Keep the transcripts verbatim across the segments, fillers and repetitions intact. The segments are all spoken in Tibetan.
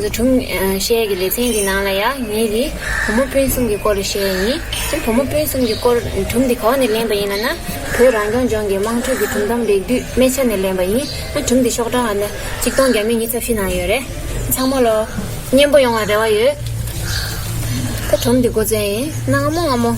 སྒྲུང་བཤད་ཀྱི་ལེ་ཚན་གྱི་ནང་ལ་ཡང་ངེད་ཀྱིས་བུ་མོ་སྤུན་གསུམ་གྱི་སྐོར་བཤད་ཡིན། བུ་མོ་སྤུན་གསུམ་གྱི་སྐོར་སྒྲུང་འདི་ག་བ་ནས་ལེན་པ་ཡིན་ལབ་ན། བོད་རང་སྐྱོང་ལྗོངས་ཀྱི་དམངས་ཁྲོད་ཀྱི་སྒྲུང་གཏམ་ལེགས་བསྡུས་སྨད་ཆ་ནས་ལེན་པ་ཡིན། སྒྲུང་འདི་ཤོག་གྲངས་ཨ་ནི་གཅིག་སྟོང་བརྒྱ་མེད་ཉི་ཤུ་རྩ་བཞི་ནང་ཡོད་རེད། ཚང་མ་ལོ། སྙན་པོ་ཡོང་བའི་རེ་བ་ཡོད། ད་སྒྲུང་འདི་འགོ་བཙུགས་ཡིན། གནའ་སྔ་མོ་སྔ་མོ།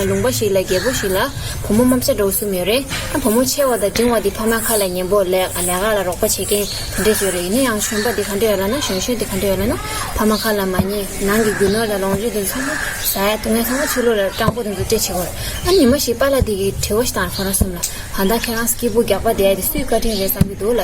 ལུང་པ་ཞིག་ལ་རྒྱལ་པོ་ཞིག་ལ་བུ་མོ་རྨ་བྱ་འདྲ་བོ་གསུམ་ཡོད་རེད། ཨ་བུ་མོ་ཆེ་བ་དང་འབྲིང་བ་དེ་ཕ་མའི་ཁ་ལ་ཉན་པོ་ལས་ལས་ཀ་ལ་རོགས་པ་བྱེད་མཁན་དེ་འདྲས་ཡོད་རེད། ཡིན་ན་ཡང་གཞོན་པ་དེ་ག་འདྲས་ཡོད་ལབ་ན། གཞོན་གཞོན་དེ་ག་འདྲས་ཡོད་ལབ་ན། ཕ་མ་ཁ་ལ་མ་ཉན། ནང་གི་རྒྱུ་ནོར་དང་ལོངས་སྤྱོད་དེ་ཚང་མ་ཟ་ཡ་བཏུང་ཡ་ཚང་མ་ཕྱི་ལོགས་ལ་སྤྲང་པོ་དེ་ཚོ་སྤྲད་བྱེད་དགོས་རེད། ཨ་ཉི་མ་ཞིག་པཱ་ལགས་དེ་གིས་དྲི་བ་ཞིག་བཏང་། ཁོ་རང་གསུམ་ལ། ད་ལྟ་ཁྱེད་རང་སྐྱིད་པོ་རྒྱགས་པ་བསྡད་ཡ་དེ་སུའི་བཀའ་དྲིན་རེད་བསམ་གྱི་འདུག་ལབ།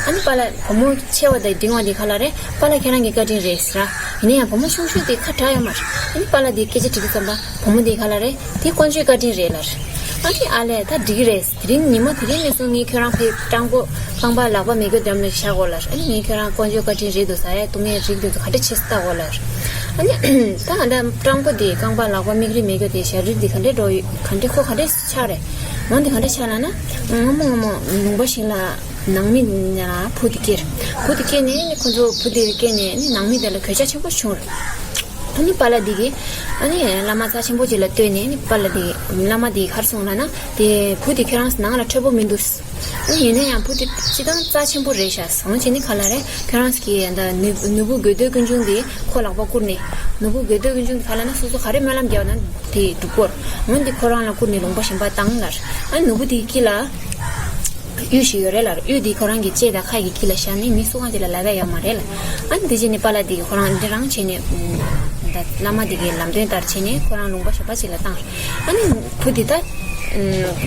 ཨ་ནི་པཱ་ལགས་བུ་མོ་ཆེ་བ་དང་འབྲིང་བ་དེ་ག་ལབ་རེད། པཱ་ལགས་ཁྱེད་རང་གི་བཀའ་དྲིན་རེད་ཟེར། ཡིན་ན་ཡང་བུ་མོ་ཆུང་ཤོས་དེ་ཁ་གྲག་ཡོད་མ་རེད། ཨ་ནི་པཱ་ལགས་དེ་སྐད་ཆ་དྲིས་དུས་ཙམ་པ་བུ་མོ་དེ་ག་ལབ་རེད། དེ་དཀོན་མཆོག་བཀའ་དྲིན་རེད་ལབ། ཨ་ནི་ཨ་ལས་ད་འགྲིག་གི་རེད། དེ་རིང་ཉི་མ་དེ་རིང་ནས་བཟུང་ངས་ཁྱོད་རང་ཕའི་སྤྲང་པོ་རྐང་པ་ལག་པ་མེད་རྒྱུ་འགྲམ་ལ་བཞག་གོ་ལབ། ཨ་ནི་ངས་ཁྱོད་རང་དཀོན་མཆོག་བཀའ་དྲིན་རེད་འདུག་ཟ་ཡ་བཏུང་ཡ་རིགས་དེ་ཚོ་ག་འདྲ་བྱེད་སྲིད་ལྟ་གོ་ལབ། ཨ་ནི་ད་ང་ད་སྤྲང་པོ་དེ་རྐང་པ་ལག་པ་མིག་རིལ་མེད་རྒྱུ་དེ་ཞ་རིལ་དེ་ག་འདྲས་འགྲོ་ཡོད། ག་འདྲས་ཁོ་ག་འདྲས་ཆགས་རེད། འོ་འདི་ག་འདྲ་ཆགས་ལབ་ན། སྔ་མོ་སྔ་མོ་ལུང་པ་ཞིག་ལ་ནང་མི་ལ་བུ་དེ་སྐྱེས། བུ་དེ་སྐྱེས་ནས་ཁོ་ཚོ་བུ་དེ་སྐྱེས་ནས་ནང་མི་དེ་ལ་གོད་ཆག་ཆེན་པོ་བྱུང་། ཨ་ནི་པཱ་ལགས་འདི་གིས་ཨ་ནི་བླ་མ་རྩ་ཆེན་པོ་ཅིག་ལ་བསྟོད་ནས། ཨ་ནི་པཱ་ལགས་འདི་བླ་མ་འདིས་ག་རེ་གསུངས་ལབ་ན། དེ་བུ་དེ་ཁྱོད་རང་ནང་ལ་འཕྲོད་པོ་མི་འདུག་ཨ་ནི་ཡིན་ན་ཡང་བུ་དེ་སྤྱིར་བཏང་རྩ་ཆེན་པོ་རེད་ཤག་འོ་བྱས་ནས་ག་ལབ་རེད། ཁྱོད་རང་གི་ད་ནུས་ནུ་བོ་དགོས་འདོད་ཀུན་འབྱུང་དེ་ཁོ་ལག་པ་བསྐུར་ནས། ནུ་བོ་དགོས་འདོད་ཀུན་འབྱུང་དེ་ག་ལབ་ན། སོ་སོ་ག་རེ་སྨོན་ལམ་བརྒྱབ་ན་དེ་འགྲུབ་སྐོར། འོ་འདི་ཁོ་རང་ལ་བསྐུར་ནས་ལུང་པ་གཞན་པ་བཏང་ལབ། ཨ་ནི་ནུ་བོ་དེའི་དཀྱིལ་ལ་གཡུ་ཞིག་ཡོད་རེད་ལབ། གཡུ་དེ་ཁོ་རང་གི་ལྕེ་དང་ཁ་གི་དཀྱིལ་ལ་བཞག་ནས་མི་སུ་གང་ཅིག་ལ་ལབ་ཡ་ཡོད་མ་རེད་ལབ། ཨ་ནི་དེ་བྱས་ནས་པཱ་ལགས་དེ་གིས་ཁོ་རང་འདི་རང་བྱས་ནས། ད་བླ་མ་དེ་གི་ལམ་སྟོན་ལྟར་བྱས་ནས་ཁོ་རང་ལུང་པ་གཞན་པ་ཅིག་ལ་བཏང་། ཨ་ནི་བུ་དེ་ད་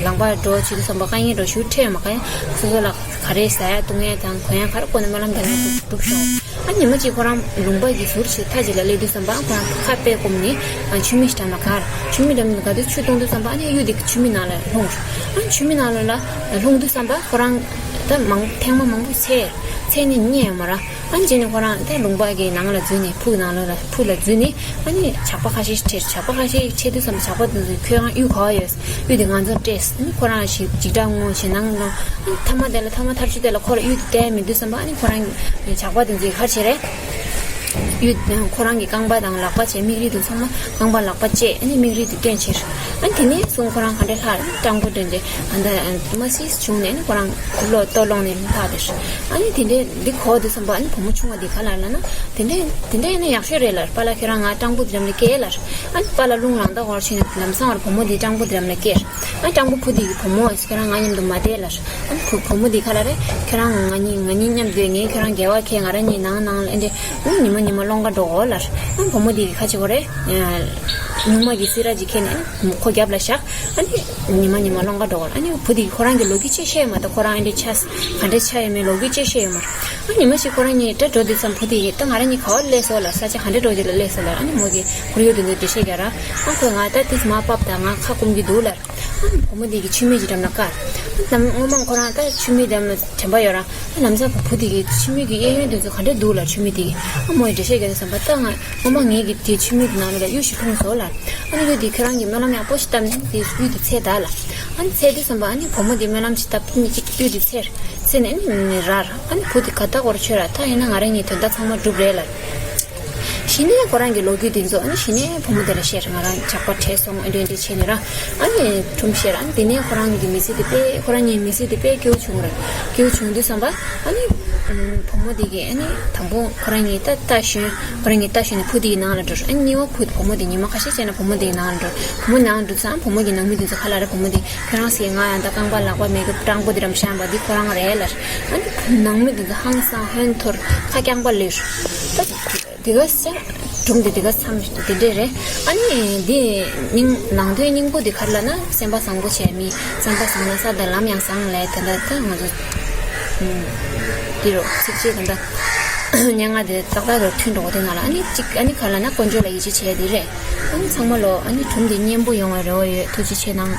ལང་པ་འགྲོ་བྱེད་དུས་ཙམ་པ་དཀའ་ངལ་འགྲོ་ཞུ་འཕྲད་ཡོད་མ་རེད། སོ་སོ་ལ་ག་རེ་ཟ་ཡ་བཏུང་ཡ་དང་གོན་ཡ་ག་རེ་དགོས་ན་སྨོན་ལམ་རྒྱབ་ན་འགྲུབ་ཤོག་ཨ་ཉི་མ་གཅིག་ཁོ་རང་ལུང་པ་གི་ཟུར་ཞིག་མཐའ་གཅིག་ལ་སླེབས་དུས་ཙམ་པ། ཁོ་རང་ཁ་དཔེ་བསྐུམ་ནས་ཆུ་མིག་ཞིག་འགྲམ་ལ་བཀར། ཆུ་མིག་འགྲམ་ལ་བཀར་དུས་ཆུ་བཏུང་དུས་ཙམ་པ་ཨ་ནི་གཡུ་དེ་ཆུ་མིག་ནང་ལ་ལྷུང་། ཨ་ནི་ཆུ་མིག་ནང་ལ་ལྷུང་དུས་ཙམ་པ་ཁོ་རང་ད་མང་ཐེངས་མ་མང་པོ་འཚལ། འཚལ་ནས་རྙེད་ཡོད་མ་རེད། ཨ་ནི་རྗེས་ནས་ཁོ་རང་ད་ལུང་པ་གི་ནང་ལ་འཛུལ་ནས། ཕུག་ནང་ལ་ཕུག་ལ་འཛུལ་ནས། ཨ་ནི་ཇག་པ་ཁ་ཤས་ཤིག་ཁྲིད། ཇག་པ་ཁ་ཤས་ཤིག་ཁྲིད་དུས་ཙམ་པ་ཇག་པ་དེ་ཚོས་ཁྱོད་རང་གཡུ་ག་པར་ཡོད། གཡུ་དེ་ང་ཚོར་སྤྲད། ཨ་ནི་ཁོ་རང་ཞིག་འཇིགས་སྐྲག་ངོ་ཞེད་སྣང་ངོ་། ཨ་ནི་མཐའ་མ་དེ་ལ་མཐའ་མ་མཐར་གཅོད་དེ་ལ་ཁོ་ལ་གཡུ་དེ་སྟེར་མི་འདུག་བསམ་པ། ཨ་ནི་ཁོ་རང་ཇག་པ་དེ་ཚོས་ག་རེ་བྱས་རེད། གཡུ་ཁོ་རང་གི་རྐང་པ་དང་ལག་པ་བཅད། མིག་རིལ་དེ་ཚང་མ། རྐང་པ་ལག་པ་བཅད། ཨ་ནི་མིག་རིལ་དེ་སྟོན་ཕྱིར། ཨ་ནི་དེ་ནས་བཟུང་ཁོ་རང་ག་འདྲ་ལྷག་སྤྲང་པོ་འདྲ་འདྲ་ཨ་ད་མ་སིས་བྱུང་ནས། ཨ་ནི་ཁོ་རང་ལོ་ལྟོ་སློང་ནས་ལྷག་དེ། ཨ་ནི་དེ་འདྲ་འདི་གོ་དུས་ཙམ་པ། ཨ་ནི་བུ་མོ་ཆུང་བ་འདི་ག་ལབ་ལབ་ན། དེ་འདྲ་དེ་འདྲ་ཡིན་ན་ཡག་ཤོས་རེད་ལབ། པཱ་ལགས་ཁྱོད་རང་ང་སྤྲང་པོ་འདི་འགྲམ་ལ་སྐྱེལ་ལབ། ཨ་ནི་པཱ་ལགས་རླུང་ལངས་ད་འོར་ཕྱིན་ནས་ལམ་སང་བར་བུ་མོ་འདི་སྤྲང་པོ་འདི་འགྲམ་ལ་སྐྱེལ། ཨ་སྤྲང་པོ་བུ་འདི་གི་བུ་མོ། ཁྱོད་རང་ང་མཉམ་དུ་མ་བསྡད་ལབ། ཨ་ནི་བུ་བུ་མོ་འདི་ག་ལབ་རེད། ཁྱོད་རང་ང་གཉིས་ང་གཉིས་མཉམ་སྡོད། ངས་ཁྱོད་རང་འགལ་བ་ཁེལ། ང་རང་གཉིས་ནང་ནང་ལ་ཨེ་འདྲ། ཨ་ནི་ཉི་མ་ཉི་མ་སློང་ག་འགྲོ་གོ་ལབ། ཨ་ནི་བུ་མོ་འདི་གིས་ག་བྱེད་གོ་རེད། སྨྱུག་མ་གི་སི་ར་ཅིག་ཁྱེར་ནས་ཨ་ནི་ཁོ་རྒྱབ་ལ་བཞག་ཨ་ནི་ཉི་མ་ཉི་མ་སློང་ག་འགྲོ་གོ་ལབ། ཨ་ནི་བུ་འདི་གིས་ཁོ་རང་གི་ལོ་རྒྱུས་ཅི་བཤད་མ་གཏོགས། ཁོ་རང་ཨེ་འདྲ་ཆགས་ག་འདྲ་ཆགས་ཡོད་མེད་ལོ་རྒྱུས་ཅི་བཤད་ཡོད་མ་རེད། ཨ་ཉི་མ་ཞིག་ཁོ་རང་གཉིས་ད་འགྲོ་དུས་ཙམ་བུ་དེ་གིས་ད་ང་རང་གཉིས་ག་པར་སླེབས་སོང་ལབ། ས་ཆ་ག་འདྲ་འདྲ་ཅིག་ལ་སླེབས་སོང་ལབ། ཨ་ནི་མོ་གིས་ཁོར་ཡུག་དེ་ཚོ་འགྲེལ་བཤད་རྒྱག་ར། ཨ་ཁོས་ང་ད་དེ་མར་བབས་དང་། ང་ཁ་སྐོམ་གྱི་འདུག་ལབ། ཨ་བུ་མོ་དེ་གིས་ཆུ་མིག་ཅིག་འགྲམ་ལ་བཀར། ཨ་ནམ་སྔོན་མ་ཁོ་རང་ད་ཆུ་མིག་འགྲམ་ལ་དྲན་པ་ཡོད་ར། ཨ་ལམ་སང་བུ་དེ་གིས་ཆུ་མིག་གི་གཡས་གཡོན་དེ་ཚོ་ག་འདྲ་འདུག་ལབ། ཆུ་མིག་དེ་གིས། ཨ་མོ་ཡིས་འགྲེལ་བཤད་རྒྱག་དུས་ཙམ་པ། ད་ང་སྔོན་མ་ངེད་ཀྱིས་དེ་ཆུ་མིག་གི་ནང་ལ་གཡུ་ཞིག་འཐུང་སོང་ལབ། ཨ་ནི་གཡུ་དེ་ཁྱོད་རང་གིས་སྨོན་ལམ་ཡག་པོ་ཞིག་བཏབ་ནས་དེ་གཡུ་དེ་འཚོལ་ད་ལབ། ཨ་ནི་འཚོལ་དུས་ཙམ་པ་ཨ་ནི་བུ་མོ་དེས་སྨོན་ལམ་ཞིག་བཏབ་ནས་ཅིག་གཡུ་དེ་འཚོལ། འཚོལ་ནས་ཨ་ནི་རར། ཨ་ནི་བུ་དེ་ག་ད་གོར་ཆོད་ར། ད་ཡིན་ན་ང་རང་གཉིས་དོན་དག་ཚང་མ་འགྲུབ་རེད་ལབ། གཞི་ནས་ཁོ་རང་གི་ལོ་རྒྱུས་དེ་ཚོ་ཨ་ནི་གཞི་ནས་བུ་མོ་དེ་ལ་བཤད། ང་རང་ཇག་པ་བྲོས་སོང་། ཨེ་འདྲ་འདྲ་བྱས་ནས་ར། ཨ་ནི་ཁྲོམ་བཤད་ར། ཨ་ནི་དེ་ནས་ཁོ་རང་གི་མི་ཚེ་དེ་དཔེ། ཁོ་རང་གཉིས་མི་ཚེ་དེ་དཔེ་སྐྱིད་པོ་བྱུང་ར། སྐྱིད་པོ་བྱུང་དུས་ཙམ་པ་ཨ་ནི་བུ་མོ་དེ་གིས་ཨ་ནི་དང་པོ་ཁོ་རང་གཉིས་ད་རྟ་ཞོན། ཁོ་རང་གཉིས་རྟ་ཞོན་ནས་བུ་དེ་གི་ནང་ལ་འགྲོ་ར། ཨ་ནི་གཉིས་པ་བུ་བུ་མོ་དེ་ཉི་མ་ཁ་ཤས་བྱས་ན་བུ་མོ་དེ་གི་ནང་ལ་འགྲོ། བུ་མོ་ནང་འགྲོ་ཙང་བུ་མོ་གི་ནང་མི་དེ་ཚོ་ག་ལབ་ར། བུ་མོ་དེ་ཁྱོད་རང་ཟེར་ང་ཡང་ད་རྐང་པ་ལག་པ་མེད་གི་སྤྲང་པོ་དེ་འགྲམ་བཞག་པ་འདི་ཁོ་རང་རེད་ལབ། ཨ་ནི་ནང་མི་དེ་ཚོ་ཧང་སང་ཧོན་ཐོར་ཁ་རྐྱང་པ་ལུས། ད་དེ་ག་ས་སྒྲུང་དེ་དེ་ག་མཚམས་དེ་འདྲས་རེད། ཨ་ནི་འདི་སྙིང་ནང་དོན་སྙིང་པོ་དེ་ག་རེ་ལབ་ན། སེམས་པ་བཟང་པོ་བྱས་མི། སེམས་པ་བཟང་ན་ས་དང་ལམ་ཡང་བཟང་ལབ། དེ་འདྲ་ད་ང་ཚོ་འདི་རུ་ཚིགས་བཅད་དེ་འདྲ་སྙན་ངག་དེ་ཏག་ཏག་རུ་མཐུན་འགྲོ་གི། དེ་ནང་ལ་ཨ་ནི་གཅིག་ཨ་ནི་ག་རེ་ལབ་ན་དཀོན་མཆོག་ལ་ཡིད་ཆེས་བྱས་དེ་རེད། ཨ་ནི་ཚང་མ་ལོ་ཨ་ནི་སྒྲུང་དེ་སྙན་པོ་ཡོང་བའི་རེ་བ་ཡོད། ཐུགས་རྗེ་ཆེ་གནང་།